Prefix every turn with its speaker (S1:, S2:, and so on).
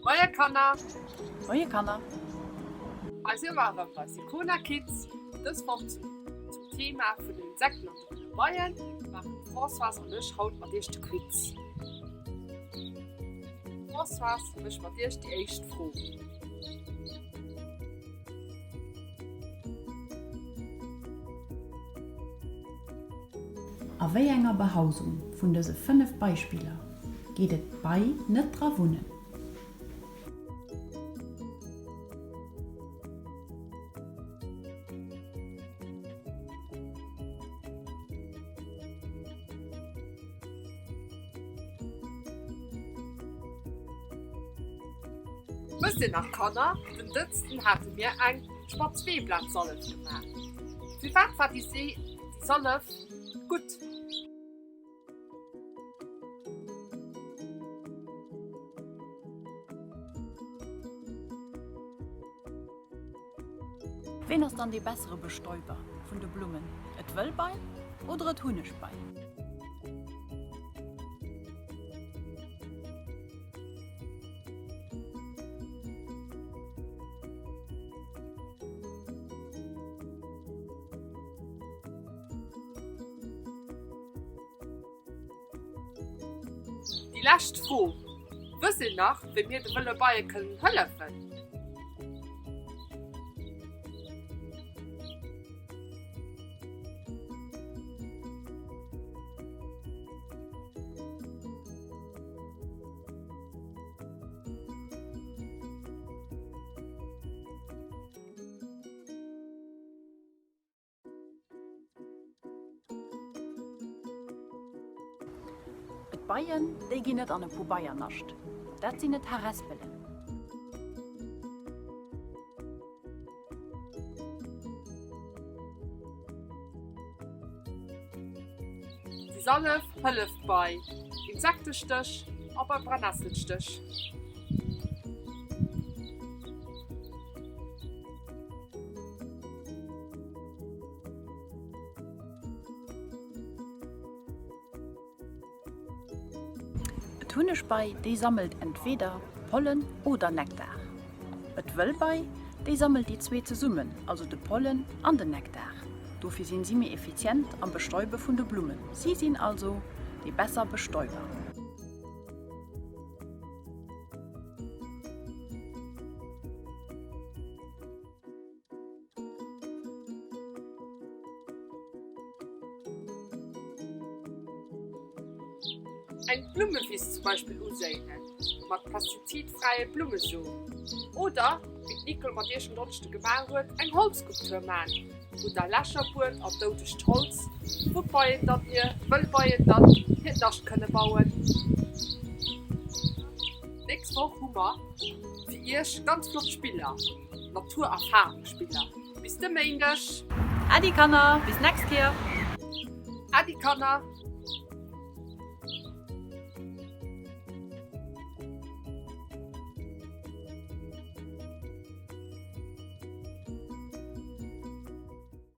S1: Moie Kanner!
S2: Moie Kanner!
S1: Hei si mer erëm bei Sicona Kids. Dës Woch zum Thema vun den Insekten an de wëlle Beien maachen d'Françoise an ech haut mat iech de Quiz. D'Françoise mécht mat iech déi éischt Fro.
S2: A wéi enger Behausung vun dëse 5 Beispiller geet et d'Bei net dra wunnen?
S1: Wësst Dir nach Kanner, den Dënschden hate mir eng Schwarzweeblatsallef gemaach. Firwat war déi Sallef gutt?
S2: Ween ass dann dee bessere Bestäuber vun de Blummen, et Wëllbei oder et Hunnegbei?
S1: Déi lescht Fro, Wësst Dir nach, wéi mir de wëlle Beie kënnen hëllefen?
S2: D'Beien, déi ginn net an e Pobeiernascht, dat sinn et Harespelen.
S1: Déi Sallef hëlleft bei Insektestéch a bei Brennnesselstéch.
S2: D'Hunnegbei, déi sammelt entweeder Pollen oder Nektar. Et Wëllbei, déi sammelt déi zwee zesummen, also de Pollen an den Nektar. Dofir sinn si méi effizient am Bestäube vun de Blummen. Si sinn also déi besser Bestäuber.
S1: Eng Blummewiss zum Beispill uséinen, mat pestizidfräie Blummesom. Oder, wéi d'Nicole mat iech en Donneschde gemaach huet, eng Holzskulptur man, wou der Lächer buert an doudegt Holz, wou d'Beien dann hir, d'Wëllbeien dann hiert Nascht kënne bauen. D'nächst Woch hu mer fir iech ganz flott Spiller. Naturerfahrungsspiller. Bis de Méindeg!
S2: Äddi Kanner, bis nächst Kéier!
S1: Äddi Kanner!